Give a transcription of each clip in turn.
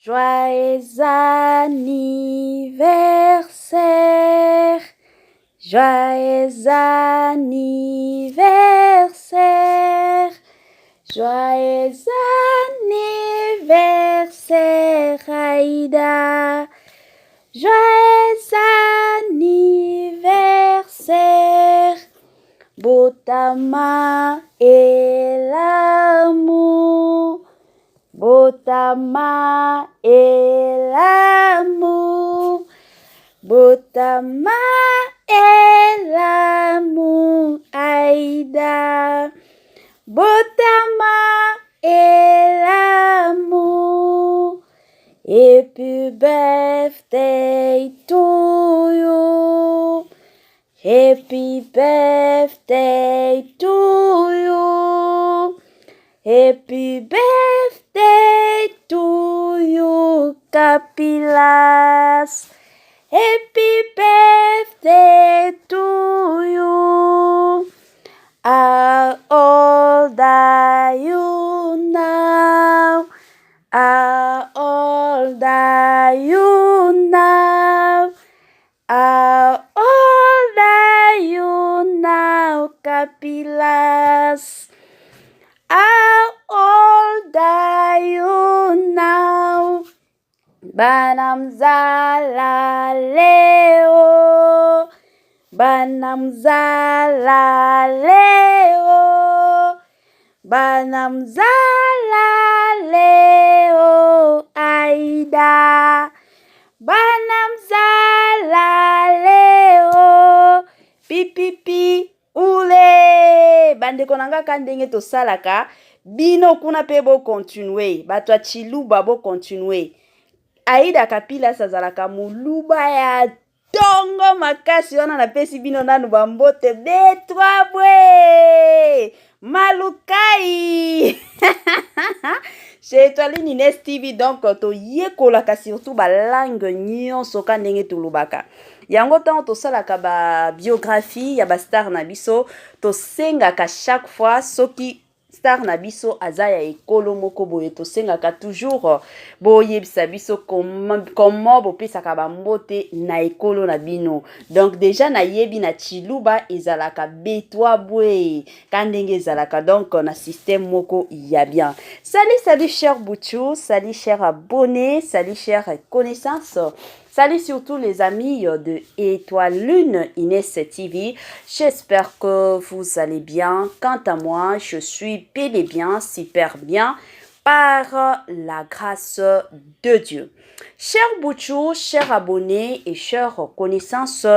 Joyeux anniversaire, joyeux anniversaire, joyeux anniversaire Aïda, joyeux anniversaire. Botama elamu. Botama elamu, botama elamu, Aïda. Botama elamu. Happy birthday to you. Happy birthday to you. Happy birthday to you, Kapilas. Happy birthday to you. How old are you now? How old are you now? How old are you now, Kapilas? How old are you now? Bana mzala leo, bana mzala leo, bana mzala leo, Aida. Bana mzala leo, pipipi ule. Bandeko na nga, ka ndenge tosalaka bino kuna mpe bocontinue, bato ya Chiluba bocontinue. Aida Kapilas azalaka moluba ya ntongo makasi wana. Napesi bino nanu bambote betwa bwe malukai chez Etoiline Ines TV. Donc toyekolaka surtout balangue nyonso ka ndenge tolobaka yango. Ntango tosalaka babiographie ya bastar na biso, tosengaka chaque fois, soki star na biso aza ya ekolo moko boye, tosengaka toujours boyebisa biso comment bopesaka bambote na ekolo na bino. Donc déjà nayebi na Chiluba ezalaka betwa bwe, ka ndenge ezalaka, donc na système moko ya bien. Salut, salut cher Bouchou, salut cher abonné, salut cher connaissance. Salut surtout les amis de Étoile Lune Inès TV. J'espère que vous allez bien. Quant à moi, je suis bel et bien, super bien, par la grâce de Dieu. Cher Bouchou, cher abonné et chers connaissances,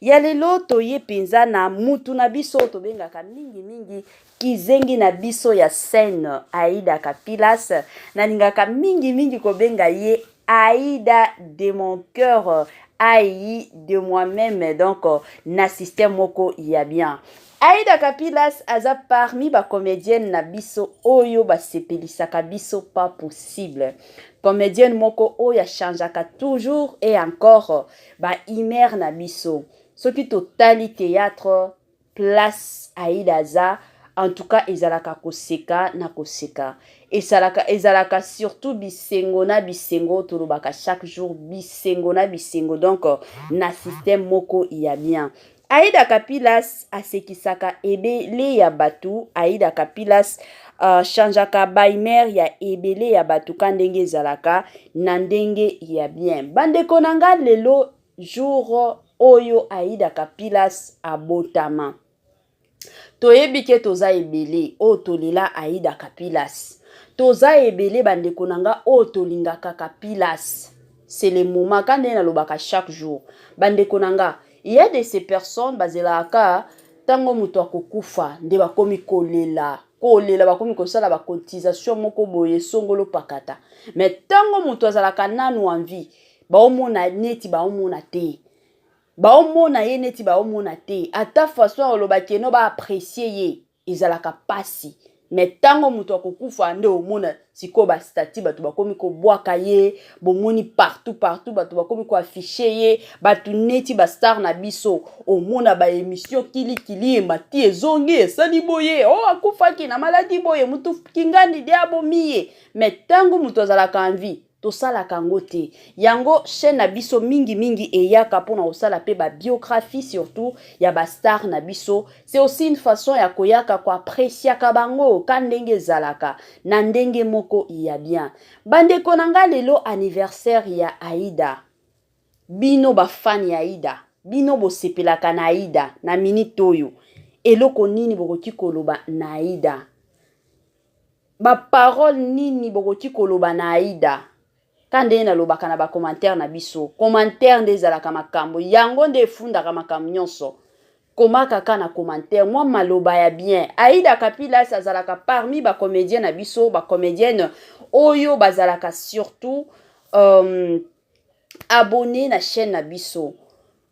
ya lelo toye penza na mutu na biso tobengaka mingi mingi kizengi na biso ya scène, Aïda Kapilas. Nalingaka mingi mingi kobenga ye Aïda de mon cœur, Aïe de moi-même, donc na système moko ya bien. Aïda Kapilas aza parmi bacomédienne na biso oyo basepelisaka biso pas possible. Comédienne moko oyo achangeaka toujours et encore bahumeur na biso. Soki totali théâtre, place Aïda aza, en tout cas ezalaka koseka na koseka, esalaka ezalaka surtout bisengo na bisengo. Tolobaka chaque jour bisengo na bisengo, donc na système moko ya bien. Aida Kapilas asekisaka ebele ya bato. Aida Kapilas changeaka bahumeur ya ebele ya bato ka ndenge ezalaka na ndenge ya bien. Bandeko na nga, lelo jour oyo Aida Kapilas abotama, toyebi ke toza ebele oyo tolela Aida Kapilas. Toza ebele, bandeko na nga, oyo tolingaka Kapilas. C'est le moment, ka ndenge nalobaka chaque jour, bandeko na nga, il y a de ces personnes bazelaka ntango moto akokufa nde bakomi kolela kolela, bakomi kosala bacotisation moko boye songolo pakata. Mais ntango moto azalaka nanu en vie, baomona neti baomona te, baomona ye neti baomona te, ata façon ya koloba keno baapprécie ye ezalaka pasi. Mais ntango moto akokufa nde omona sikoyo bastatuts, bato bakomi kobwaka ye, bomoni partout partout, bato bakomi koafficher ye, bato neti bastar na biso, omona baémission kilikili emati ezongi esali boye, o oh, akufaki na maladi boye, motu kingandi de abomi ye. Mais ntango moto azalaka en vie Tosalaka yango te. Yango chaîne na biso mingi mingi eyaka pona kosala pe ba biographie surtout ya ba star na biso. C'est aussi une façon ya koyaka ko appreciaka bango ka ndenge ezalaka na ndenge moko ya bien. Bandeko na nga, lelo anniversaire ya Aida. Bino ba fan ya Aida, bino bosepelaka na Aida, na minute oyo eloko nini bokoki koloba na Aida? Ba parole nini bokoki koloba na Aida? Ka ndenge nalobaka na ba commentaire na biso, commentaire nde ezalaka makambo yango, nde efundaka makambo nyonso. Koma kaka na commentaire mwa maloba ya bien. Aida Kapilas azalaka parmi ba comédien na biso, ba comédienne oyo bazalaka surtout abonné na chaîne na biso.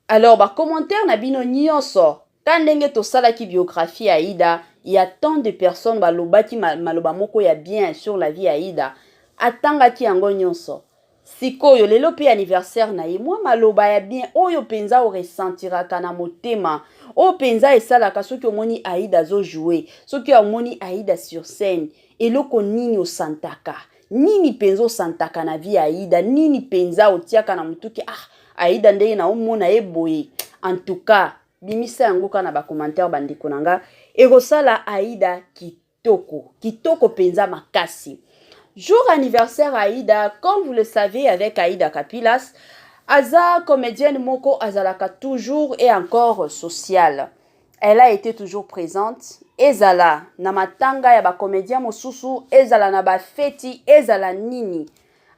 Alors ba commentaire na bino nyonso, ka ndenge tosalaki biographie ya Aida, il y a tant de personnes balobaki maloba moko ya bien sur la vie ya Aida, atangaki yango nyonso. Sikoyo lelo mpe anniversaire na ye, mwa maloba ya bien oyo mpenza oressentiraka na motema, oyo mpenza esalaka soki omoni Aida azojoue, soki omoni Aida sur scène, eloko nini osantaka, nini mpenza osantaka na vie ya Aida, nini mpenza otiaka na motuki: "Ah, Aida, ndenge naomona ye boye." En tout cas, bimisa yango kaka na bacommentaire, bandeko na nga. Ekosala Aida kitoko, kitoko mpenza makasi. Jour anniversaire Aïda, comme vous le savez, avec Aïda Kapilas, aza comédienne moko azalaka toujours et encore sociale. Elle a été toujours présente, ezala na matanga ya bacomédien mosusu, ezala na bafeti, ezala nini,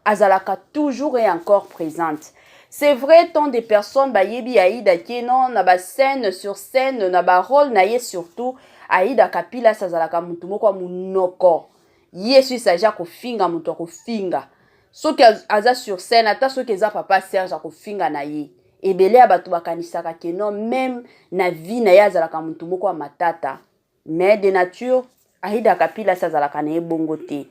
azalaka toujours et encore présente. C'est vrai, tant de personnes bayebi Aïda ke non, na bascène, sur scène, na barôle na ye surtout, Aïda Kapilas azalaka motu moko ya monoko. Ye so s'agit akofinga moto, akofinga. Soki aza sur scène, ata soki eza papa Serge, akofinga na ye. Ebele ya bato bakanisaka ke non, même na vie na ye azalaka motu moko ya matata. Mais de nature, Aida Kapilas azalaka na ye bongo te.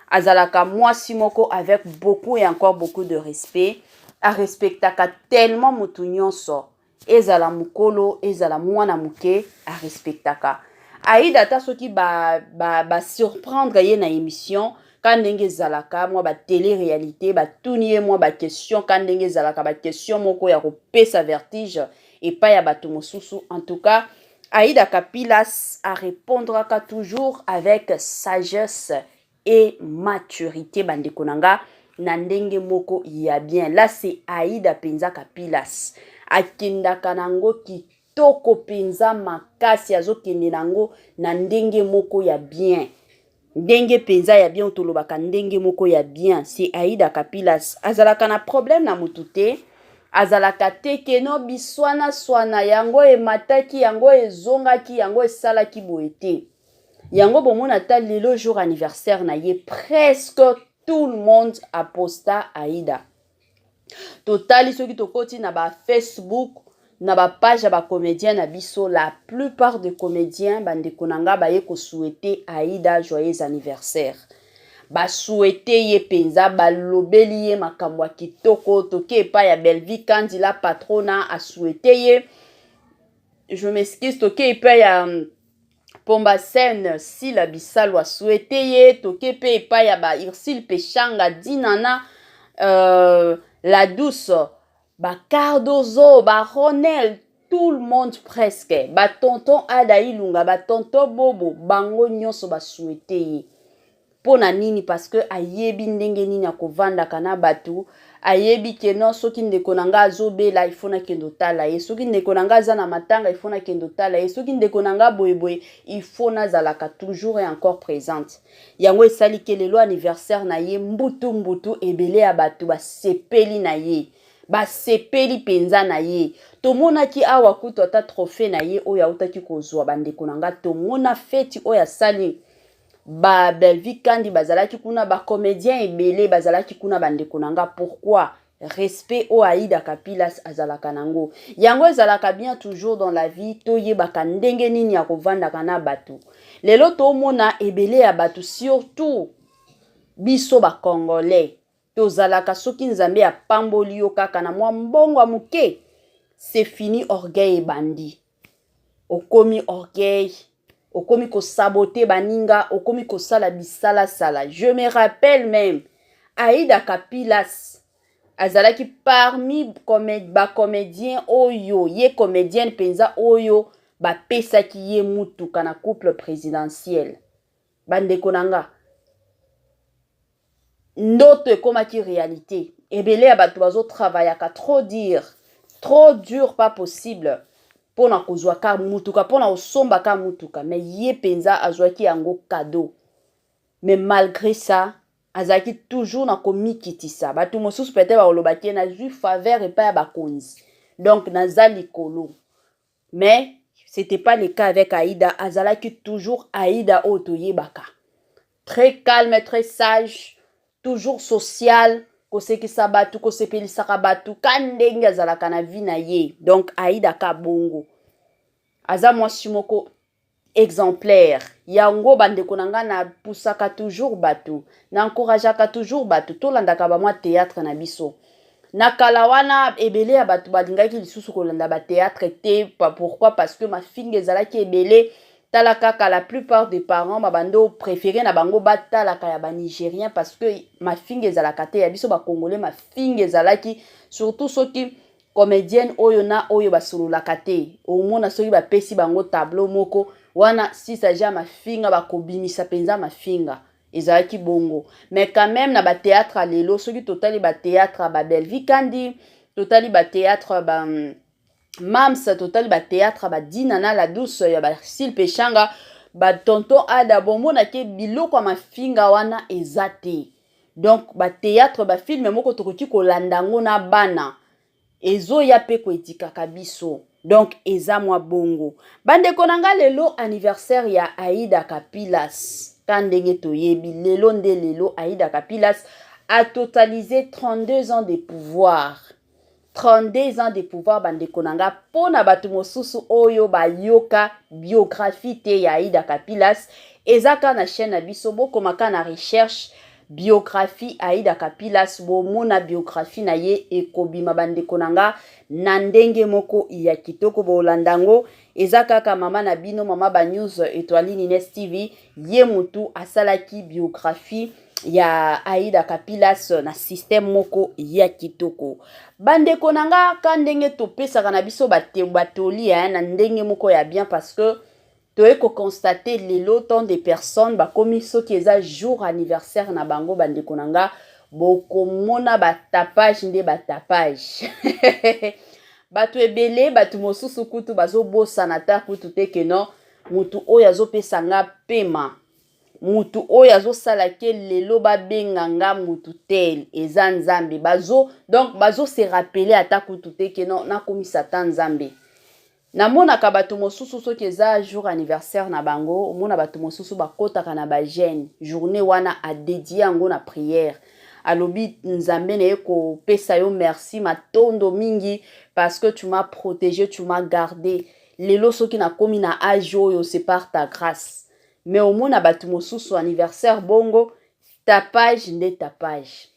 Azalaka mwasi moko avec beaucoup et encore beaucoup de respect. Arespectaka tellement motu nyonso, ezala mokolo, ezala mwana moke, arespectaka Aida. Ata soki basurprendre ba ye na émission, ka ndenge ezalaka mwa batélé réalité, batuni ye mwa baquestion, ka ndenge ezalaka baquestion moko ya kopesa vertige epai ya bato mosusu, en tout cas Aida Kapilas arépondraka toujours avec sagesse et maturité, bandeko na nga, na ndenge moko ya bien. Là, c'est Aida mpenza Kapilas, akendaka nango kitoko mpenza makasi, azokende nango na ndenge moko ya bien, ndenge mpenza ya bien. Tolobaka ndenge moko ya bien, c'est Aida Kapilas. Azalaka na problème na motu te, azalaka te ke non, biswana-swana yango emataki, yango ezongaki, yango esalaki boye te. Yango bomona, ata lelo jour anniversaire na ye, presque tout le monde aposta Aida. Totali, soki tokoti na bafacebook, na bapage ya bacomédien na biso, la plupart de comédiens, bandeko na nga, baye kosouhaiter Aida joyeux anniversaire. Basouhaiter ye mpenza, balobeli ye makambo ya kitoko. Toke epai ya Belvi Kandila Patrona, asouhaiter ye. Je m'excuse, toke epai ya Pomba Scène, Sila Bisalu, asouhaiter ye. Toke mpe epai ya ba Ursile Peshanga, Dinana, la Douce, bacardozo, baronel, tout le monde presque, batonton Ada Ilunga, batonton Bobo, bango nyonso basouhaiter ye. Mpo na nini? Parce que ayebi ndenge nini akovandaka na bato. Ayebi ke non, soki ndeko na nga azobela, il faut nakende otala ye. Soki ndeko na nga aza na matanga, il faut nakende otala ye. Soki ndeko na nga boyeboye, il faut nazalaka toujours et encore présente. Yango esali ke lelo anniversaire na ye, mbutu mbutu, ebele ya bato basepeli na ye, basepeli mpenza na ye. Tomonaki awa kutu ata trophée na ye oyo autaki kozwa, bandeko na nga, tomona feti oyo asali. Ba Belvi Kandi bazalaki kuna, bacomédien ebele bazalaki kuna, bandeko na nga. Pourquoi? Respect oyo Aida Kapilas azalaka nango. Yango ezalaka bien toujours dans la vie, toyebaka ndenge nini ya kovandaka na bato. Lelo tomona ebele ya bato, surtout biso bacongolais, tozalaka soki Nzambe apamboli yo kaka na mwa mbongo ya moke, c'est fini, orgueil ebandi. Okomi orgueil, okomi kosaboter baninga, okomi kosala bisalasala. Je me rappelle même Aida Kapilas azalaki parmi ba comédien oyo ye comédienne mpenza oyo bapesaki ye mutuka na couple présidentiel. Bandeko na nga, ndoto ekomaki réalité. Ebele ya bato bazotravayaka trop dire, trop dur, pas possible mpona kozwa ka mutuka, mpona kosomba ka mutuka, mais ye mpenza azwaki yango cadeau. Mais malgré ça, azalaki toujours na komikitisa. Bato mosusu peut-être bakolobaki ye nazwi faveur epai ya bakonzi, donc naza likolo, mais c'était pas le cas avec Aïda. Azalaki toujours Aïda oyo toyebaka, très calme, très sage, toujours social, kosekisa bato, kosepelisaka bato, ka ndenge azalaka na vie na ye. Donc Aïda ka bongo aza mwasi moko exemplaire. Yango, bandeko na ngai, napusaka toujours bato, naencourageaka toujours bato tolandaka bamwa théâtre na biso. Na kala wana, ebele ya bato balingaki lisusu kolanda bathéâtre te. Pourquoi? Parce que mafinga ezalaki ebele. Tala kaka, la plupart des parents babando préféré na bango batalaka ya Banigérien, parce que mafinga ezalaka te. Ya biso Bacongolais, mafinga ezalaki, surtout soki comédienne oyo na oyo basololaka te. Omona soki bapesi bango tableau moko wana, si s'agit ya mafinga, bakobimisa mpenza mafinga. Ezalaki bongo. Mais quand même, na bathéâtre ya lelo, soki totali bathéâtre ya baBelvi Kandi, totali bathéâtre ba Mams, totali bathéâtre badina na la douce, ya Basile Peshanga, batonton Ada, bomonaki biloko ya mafinga wana eza te. Donc bathéâtre, bafilm moko tokoki kolanda yango na bana, ezoya mpe koetikaka biso. Donc eza mwa bongo, bandeko na nga. Lelo anniversaire ya Aida Kapilas. Ka ndenge toyebi, lelo nde lelo Aida Kapilas a totalisé 32 ans de pouvoir. 32 ans de pouvoir, bandeko na nga. Mpo na bato mosusu oyo bayoka biographie te ya Aida Kapilas, eza kaka na chaîne na biso. Bokomaka na recherche "biographie Aida Kapilas", bomona biographie na ye ekobima, bandeko na nga, na ndenge moko ya kitoko. Bolanda yango, eza kaka mama na bino, mama Banews Etoile Nines TV, ye motu asalaki biographie ya Aida Kapilas na système moko ya kitoko. Bandeko na nga, ka ndenge topesaka na biso batoli na ndenge moko ya bien, parce que toye koconstater lelo tant de personnes bakomi, soki eza jour anniversaire na bango, bandeko na nga, bokomona batapage nde batapage. Bato ebele, bato mosusu kutu bazobosana ta kutu te ke non, motu oyo azopesa nga pema, mutu oyo azosala ke lelo babenga nga mutu tel, eza Nzambe. Bazo donc bazose rappeler ata kutu te ke non, nakomisa ata Nzambe. Namonaka bato mosusu, soki eza jour anniversaire na bango, omona bato mosusu bakɔtaka na bajeûne. Journée wana adédier yango na prière, alobi: "Nzambe, na ye kopesa yo merci, matondo mingi, parce que tu m'as protégé, tu m'as gardé. Lelo soki nakomi na age oyo, c'est par ta grâce." Mais omona bato mosusu, anniversaire bongo, tapage nde tapage.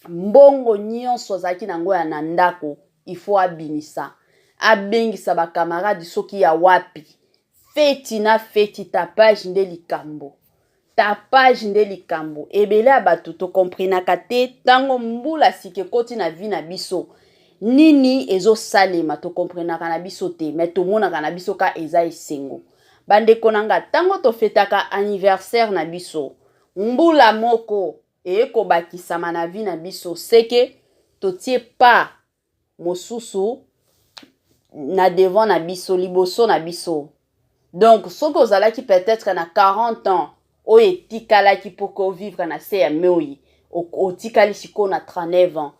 Mbongo nyonso azalaki nango ya na ndako, ifo abimisa, abengisa bacamarade soki ya wapi, feti na feti, tapage nde likambo, tapage nde likambo. Ebele ya bato tokomprenaka te ntango mbula sika ekoti na vie na biso, nini ezosalema. Tokomprenaka na biso te, mais tomonaka na biso ka eza esengo. Bandeko na nga, ntango tofetaka anniversaire na biso, mbula moko eye kobakisama na vie na biso, seke totie pa mosusu na devant na biso, liboso na biso. Donc soki ozalaki peut-être na 40 ans oyo etikalaki mpo ke ovivre na se ya moi, otikali sikoyo na 39 ans.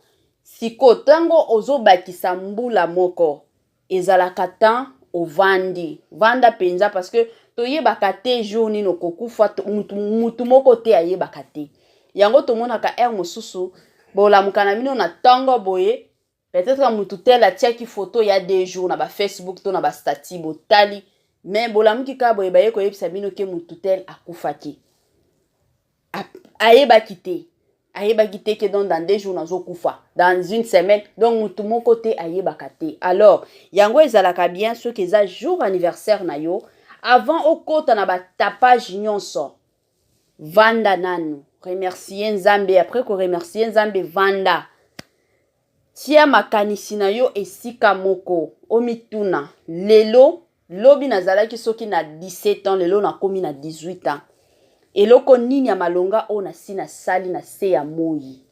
Sikoyo ntango ozobakisa mbula moko, ezalaka temps ovandi vanda mpenza, parce que toyebaka te jour nini okokufa. Mutu moko te ayebaka te yango. Tomonaka heure mosusu bolamuka na bino na ntongo boye, peut-être mutu tel atiaki photo ya 2 jours na baFacebook to na bastatuts, botali, mais bolamuki kaka boye, baye koyebisa bino ke mutu tel akufaki. Ayebaki te, ayebaki te ke donc dans 2 jours nazokufa, dans une semaine. Donc mutu moko te ayebaka te. Alors yango ezalaka bien, soki eza jour anniversaire na yo, avant okota na batapage nyonso, vanda nanu. Remercier Nzambe, après ko remercier Nzambe, vanda. Tia makanisi na yo esika moko, omituna, lelo, lobi nazalaki soki na 17 ans, lelo nakomi na 18 ans. Eloko nini ya malonga oyo nasi nasali na se ya moyi?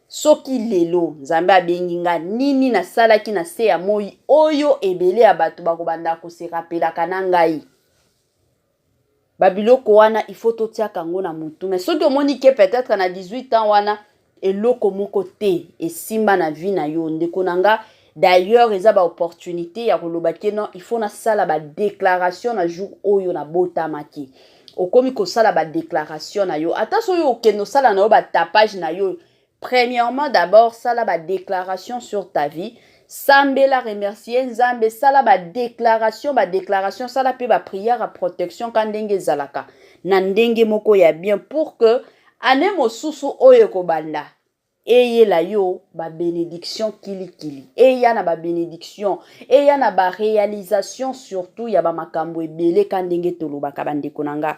Soki lelo Nzambe abengi nga, nini nasalaki na se ya moyi oyo ebele ya bato bakobanda ko se rappelaka na ngai? Ba biloko wana il faut totiaka yango na mutu. Mais soki omoni ke peut-être na 18 ans wana eloko moko te esimba na vie na yo, ndeko na nga, d'ailleurs eza ba opportunité ya koloba ke non, il faut nasala ba déclaration na jour oyo nabotamaki. Okomi kosala ba déclaration na yo, ata soki okende osala na yo ba tapage na yo, premièrement d'abord sala ba déclaration sur ta vie, sambela, remercier Nzambe, sala ba déclaration, ba déclaration, sala pe ba prière ya protection ka ndenge ezalaka na ndenge moko ya bien pour que année mosusu oyo ekobanda eyela yo ba bénédiction kilikili, eya na ba bénédiction, eya na ba réalisation surtout ya ba makambo ebele ka ndenge tolobaka. Bandeko na nga,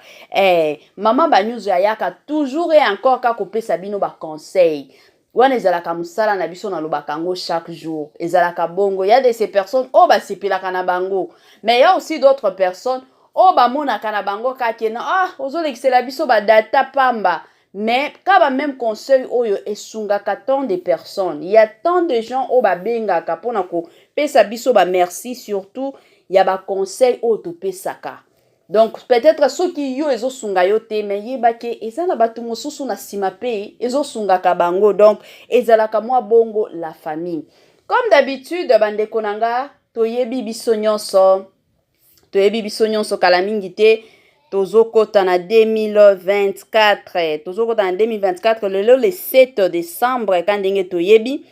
mama ba news ayaka toujours et encore ka kopesa bino ba conseil wana. Ezalaka mosala na biso, nalobaka yango chaque jour, ezalaka bongo. Ya de ces personnes oyo basepelaka na bango, mais ya aussi d'autres personnes oyo bamonaka na bango kake na ah, ozolekisela biso badata pamba. Mais ka ba même conseil oyo esungaka tant de personnes, il y a tant de gens oyo babengaka mpona kopesa biso ba merci, surtout ya ba conseil oyo topesaka. Donc peut-être soki yo ezosunga yo te, mais yeba ke eza na bato mosusu na nsima mpe ezosungaka bango. Donc ezalaka mwa bongo, la famille. Comme d'habitude, bandeko na nga, toyebi biso nyonso, toyebi biso nyonso, kala mingi te tozokɔta na 2024, tozokɔta na 2024 lelo le 7 décembre. Ka ndenge toyebi,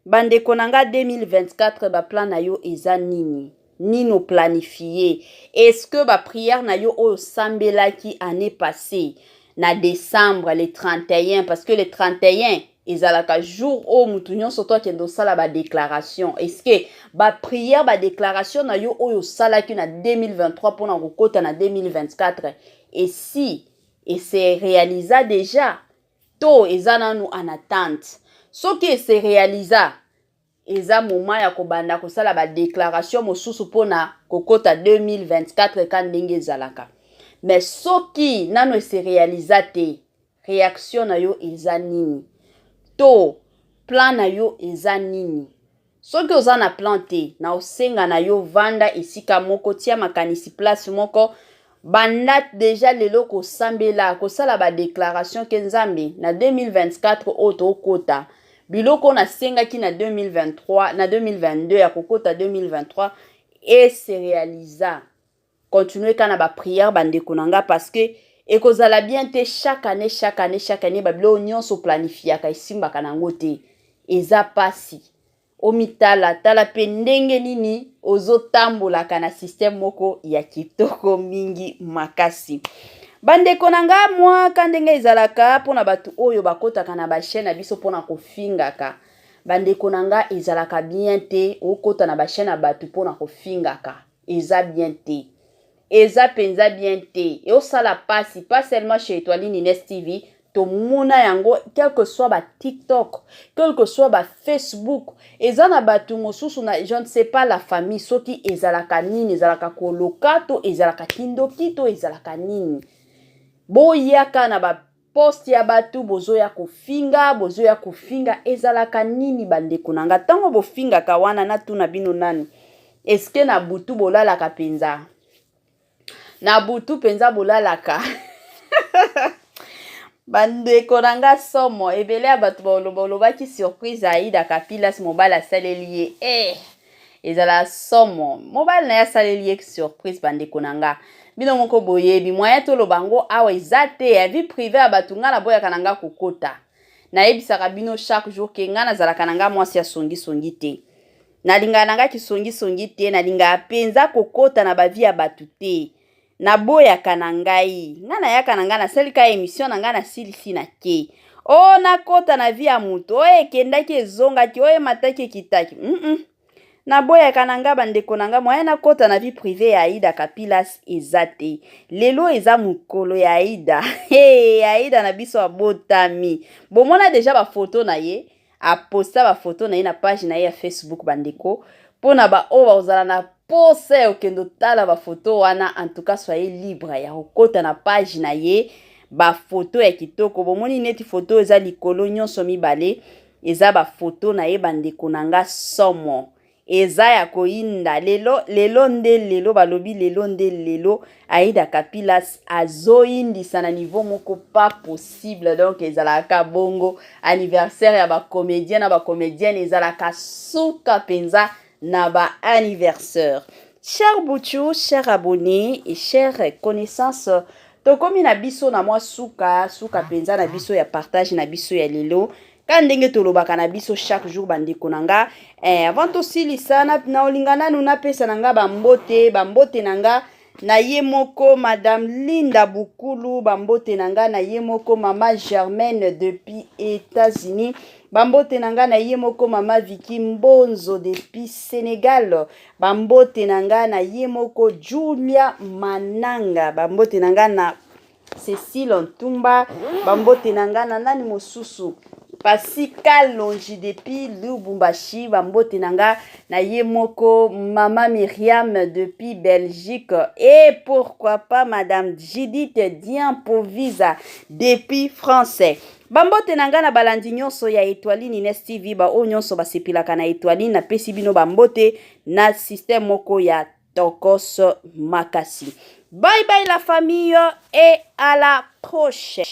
bandeko na nga, 2024, baplan na yo eza nini? Nini oplanifie? Est-ce que baprière na yo oyo osambelaki année passée na décembre le 31, parce que le 31 ezalaka jour oyo mutu nyonso to akende osala badéclaration, est-ce que baprière, badéclaration na yo oyo osalaki na 2023 mpona kokɔta na 2024, esi ese réalisa déjà to eza nanu en attente? Soki ese réalisa, eza moment ya kobanda kosala badéclaration mosusu mpona kokɔta 2024 ka ndenge ezalaka. Mais soki nano ese réalisa te, réaction na yo eza nini to plan na yo eza nini? Soki oza na plan te, na osenga na yo, vanda esika moko, tia makanisi place moko, banda déjà lelo kosambela, kosala badéclaration ke Nzambe, na 2024 oyo tokota, biloko nasengaki na 2023, na 2022 ya kokota 2023, ese réalisa. Continue kaka na baprière, bandeko na nga, parce que ekozala bien te chaque année, chaque année, chaque année, babiloko nyonso oplanifiaka esimbaka nango te. Eza pasi. Omitala tala mpe ndenge nini ozotambolaka na système moko ya kitoko mingi makasi. Bandeko na nga, mwa ka ndenge ezalaka mpona bato oyo bakɔtaka na bachaîne na biso mpona kofingaka, bandeko na nga, ezalaka bien te. Okɔta na bachaîne ya bato mpona kofingaka, eza bien te, eza mpenza bien te, eosala pasi. Pas seulement chez Etoiline Ines TV, tomona yango quel que soit baTikTok, quel que soit baFacebook. Eza na bato mosusu na, je ne sais pas, la famille, soki ezalaka nini, ezalaka koloka to ezalaka kindoki to ezalaka nini, boyaka na baposte ya bato, bozoya kofinga, bozoya kofinga. Ezalaka nini, bandeko na nga? Ntango bofingaka wana, natuna bino nani, eske na butu bolalaka mpenza? Na butu mpenza bolalaka? Bandeko na nga, somo. Ebele ya bato baloba, olobaki surprise Aida Kapilas, mobali asaleli ye, ezala somo. Mobali na ye asaleli ye surprise. Bandeko na nga, bino moko boyebi, moyen toloba yango awa eza te, ya vie privée ya bato. Nga naboyaka na nga kokota. Nayebisaka bino chaque jour ke nga nazalaka na nga mwasi ya songisongi te. Nalingaka na nga kisongisongi te, nalingaka mpenza kokota na bavie ya bato te, naboyaka na ngai. Ngai nayaka na ngai, nasali ka émission na ngai, nasilisi, na ke o nakota na vie ya moto oyo ekendaki, ezongaki, oyo emataki, ekitaki. Naboyaka na nga bandeko na nga, moyen nakota na vie privée ya Aida Kapilas eza te. Lelo eza mokolo ya Aida. Hey, Aida na biso abotami. Bomona deja ba photo na ye, aposta ba photo na ye na page na ye ya Facebook bandeko, mpo na ba oyo bakozala na posa ya kokende otala ba photo wana, en tout cas soyez libre ya kokota na page na ye, ba photo ya kitoko. Bomoni neti photo eza likolo nyonso mibale eza ba photo na ye bandeko na nga, somo eza ya koyinda. Lelo, lelo nde lelo, balobi lelo nde lelo, Aida Kapilas azoyindisa na niveau moko pas possible. Donc ezalaka bongo, anniversaire ya bacomédien na bacomédienne ezalaka suka mpenza na baanniversaire. Cher Bouchou, cher abonné et chère connaissance, tokomi na biso na mwa suka suka mpenza na biso ya partage na biso ya lelo. Ka ndenge tolobaka na biso chaque jour, bandeko na nga, avant tosilisa na olinga nanu napesa na nga bambote, bambote na nga na ye moko Madame Linda Bukulu, bambote na nga na ye moko Mama Germaine depuis États-Unis, bambote na nga na ye moko Mama Viki Mbonzo depuis Sénégal, bambote na nga na ye moko Julia Mananga, bambote na nga na Cécile Ntumba, bambote na nga na nani mosusu, Pasika Longi depuis Lubumbashi, bambote na nga na ye moko Mama Myriam depuis Belgique et pourquoi pas Madame Judith Diampovisa depuis Français. Bambote na nga na balandi nyonso ya Étoiline Ines TV, baoyo nyonso basepelaka na Étoiline, napesi bino bambote na système moko ya tokos makasi. Bye bye la famille et à la prochaine.